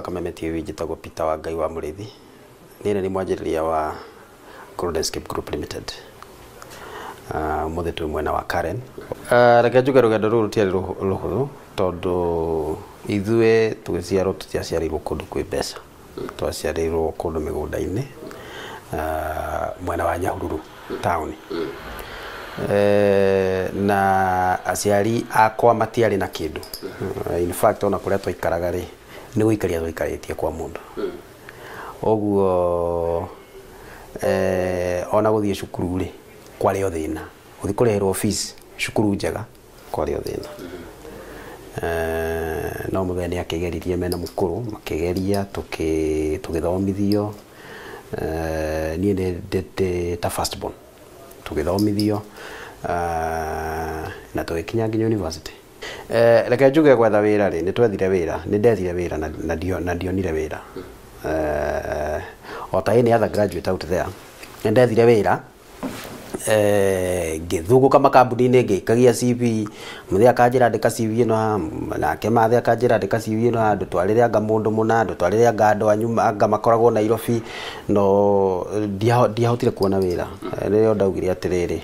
wa Kameme TV. Njĩtagwo Peter wa Ngai wa Mũrĩithi. Niĩ nĩ mwanjĩrĩria wa Goldenscape Group Limited. Ũmũthĩ twĩ mwena wa Karen. Reke njuge rũgendo rũrũ rũtiarĩ rũhũthũ tondũ ithuĩ tũgĩciarwo tũtiaciarĩirwo kũndũ kwĩ mbeca. Twaciarĩirwo kũndũ mĩgũnda-inĩ, mwena wa Nyahururu taũni. Na aciari akwa matiarĩ na kĩndũ. In fact, ona kũrĩa twaikaraga rĩ, nĩ gũikaria twaikarĩtie kwa mũndũ. Ũguo ona gũthiĩ cukuru rĩ, kwarĩ o thĩna. Gũthiĩ kũrĩhĩrwo fees cukuru njega kwarĩ o thĩna. No mũthee nĩ akĩgeririe mena mũkũrũ, makĩgeria tũgĩthomithio. Niĩ nĩ ndĩ ta first born. Tũgĩthomithio na tũgĩkinya nginya university. Reke njuge gwetha wĩra rĩ, nĩ twethire wĩra, nĩ ndethire wĩra na ndionire wĩra. O ta any other graduate out there, nĩ ndethire wĩra, ngĩthũgũka makambuni-inĩ, ngĩikagia CV, mũthee akanjĩra andĩka CV ĩno haha, nake mathe akanjĩra andĩka CV ĩno haha, ndũtwarĩre anga mũndũ mũna, ndũtwarĩre anga andũ anyu anga makoragwo Nairobi, no ndiahotire kuona wĩra. Rĩrĩa ndaugire atĩrĩrĩ,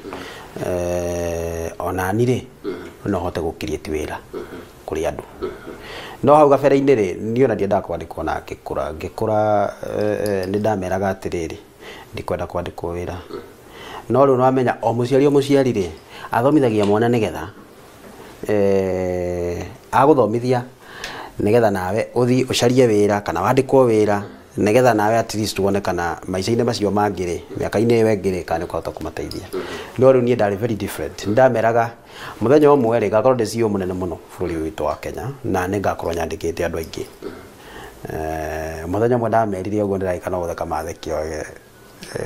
onani rĩ, no hote gũ create wĩra kũrĩ andũ. No hau gabere-inĩ rĩ, niĩ ona ndiendaga kwandĩkwo, na ngĩkũra nĩ ndameraga atĩrĩrĩ, ndikwenda kwandĩkwo wĩra. No rĩu nĩwamenya o mũciari o mũciari rĩ, athomithagia mwana nĩgetha agũthomithia nĩgetha nawe ũthiĩ ũcarie wĩra kana wandĩkwo wĩra, nĩgetha nawe at least wone kana maica-inĩ macio mangĩ rĩ, mĩaka-inĩ ĩyo ĩngĩ rĩ, kana nĩ ũkahota kũmateithia. No rĩu niĩ ndarĩ very different. Nĩ ndameraga mũthenya ũmwe rĩ, ngakorwo ndĩ CEO mũnene mũno bũrũri ũyũ witũ wa Kenya, na nĩ ngakorwo nyandĩkĩte andũ aingĩ. Mũthenya ũmwe ndamerire ũguo, ndĩragĩka no gũtheka mathekire.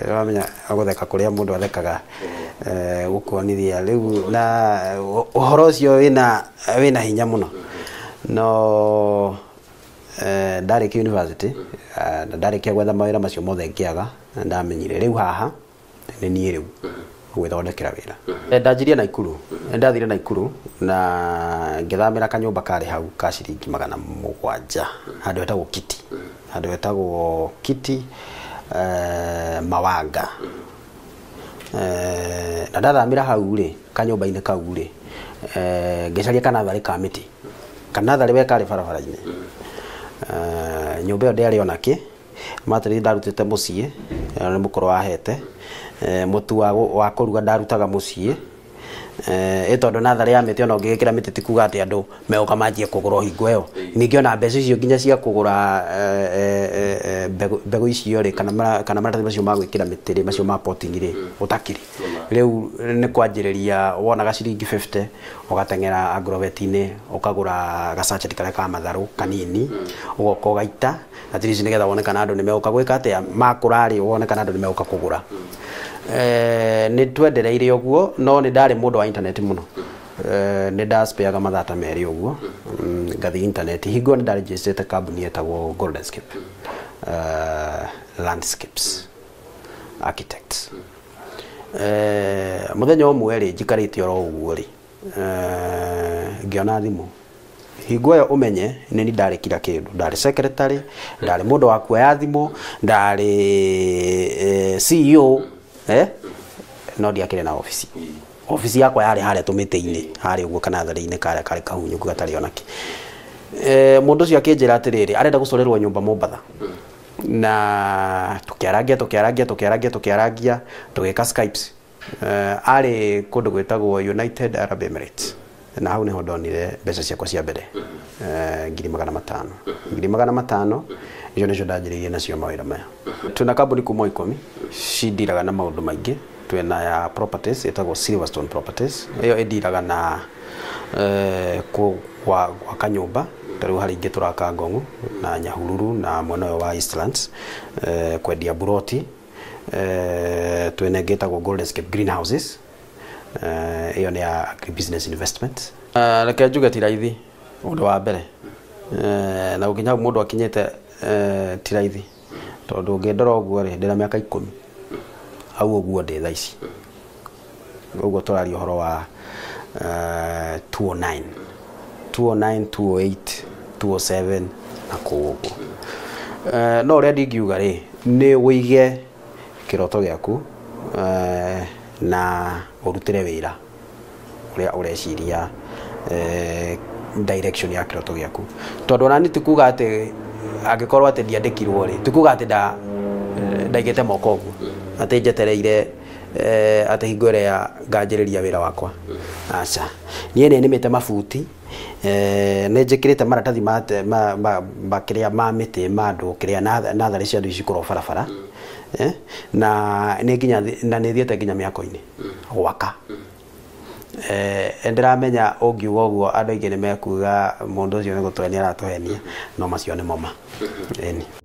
Wamenya gũtheka kũrĩa mũndũ athekaga gũkuonithia rĩu na ũhoro ũcio wĩna hinya mũno. No ndarĩkia university, na ndarĩkia gwetha mawĩra macio mothe ngĩaga, na ndamenyire rĩu haha nĩ niĩ rĩu gwĩthondekera wĩra. Ndanjirie Naikuru, nĩ ndathire Naikuru na ngĩthamĩra kanyũmba karĩ hau ka ciringi 700, handũ hetagwo Kiti, handũ hetagwo Kiti, Mawanga. Na ndathamĩra hau rĩ, kanyũmba-inĩ kau rĩ, ngĩcaria kanatharĩ ka mĩtĩ, kanatharĩ we karĩ barabara-inĩ. Nyũmba ĩyo ndĩarĩ ona kĩ, matĩrĩ ndarutĩte mũciĩ, nĩ mũkũrũ wahete, mũtu wa kũruga ndarutaga mũciĩ. Ĩ tondũ natharĩ ya mĩtĩ ona ũngĩgĩkĩra mĩtĩ ti kuga atĩ andũ megũka manjie kũgũra o hingo ĩyo. Ningĩ ona mbeca icio nginya cia kũgũra mbegũ icio rĩ, kana maratathi macio ma gwĩkĩra mĩtĩ rĩ, macio ma potting rĩ, ũtakĩrĩ. Rĩu nĩ kwanjĩrĩria wonaga ciringi 50, ũgateng'era agrovet-inĩ, ũkagũra gacaceti karĩa ka matharũ kanini, ũgoka ũgaita, at least nĩgetha wone kana andũ nĩ megũka gwĩka atĩa, makũra rĩ, wone kana andũ nĩ megũka kũgũra. Nĩ twendereire ũguo, no nĩ ndarĩ mũndũ wa internet mũno. Nĩ ndaspeaga mathaa ta 2 ũguo, ngathiĩ internet. Hingo nĩ ndarejistĩte kambuni ĩtagwo Goldenscape Landscapes Architects. Mũthenya ũmwe rĩ, njikarĩte oro ũguo rĩ, ngĩona thimũ. Hingo ĩyo ũmenye nĩ niĩ ndarĩ kila kĩndũ, ndarĩ secretary, ndarĩ mũndũ wa kuoya thimũ, ndarĩ CEO, no ndiakĩrĩ na obici. Obici yakwa yarĩ harĩa tũmĩtĩ-inĩ, harĩa ũguo kanatharĩ-inĩ karĩa karĩ kahunyũku gatarĩ ona kĩ. Mũndũ ũcio akĩnjĩra atĩrĩrĩ, arenda gũcorerwo nyũmba Mombatha. Na tũkĩarangia, tũkĩarangia, tũkĩarangia, tũkĩarangia, tũgĩka Skypes. Arĩ kũndũ gwĩtagwo United Arab Emirates. Na hau nĩho ndonire mbeca ciakwa cia mbere, 500,000. 500,000 icio nĩcio ndanjĩrĩirie nacio mawĩra maya. Twĩna kambuni kuma 10 cindiraga na maũndũ maingĩ. Twĩna ya properties ĩtagwo Silverstone Properties, ĩyo ĩndiraga na gwaka nyũmba. Ta rĩu harĩ ingĩ tũraka Ngong'u na Nyahururu na mwena ũyũ wa Eastlands, kwendia buroti. Twĩna ĩngĩ ĩtagwo Goldenscape Greenhouses, ĩyo nĩ ya agribusiness investment. Reke njuge ti raithi ũndũ wa mbere, na gũkinya mũndũ akinyĩte, ti raithi, tondũ ũngĩndora ũguo rĩ, ndĩna mĩaka 10 hau ũguo ndĩ thaa ici. Ũguo tũraria ũhoro wa 209, 209, 208, 207 na kũu ũguo. No ũrĩa ndingiuga rĩ, nĩ ũige kĩroto gĩaku na ũrutĩre wĩra ũrĩa ũreciria direction ya kĩroto gĩaku, tondũ ona niĩ ti kuga atĩ angĩkorwo atĩ ndiandĩkirwo rĩ, ti kuga atĩ ndaigĩte moko ũguo atĩ njetereire atĩ hingo ĩrĩa nganjĩrĩria wĩra wakwa. Aca, niĩ nĩ nĩmĩte mabuti, nĩ njĩkĩrĩte maratathi ma, ma, ma, ma kĩrĩa ma mĩtĩ ma andũ kĩrĩa natharĩ cia andũ cikorwo barabara, na nĩ nginya na nĩ thiĩte nginya mĩako-inĩ gwaka. Ndĩramenya ũngiuga ũguo andũ aingĩ nĩ mekuga mũndũ ũcio nĩ gũtũhenia aratũhenia, no macio nĩmo ma. Ĩni.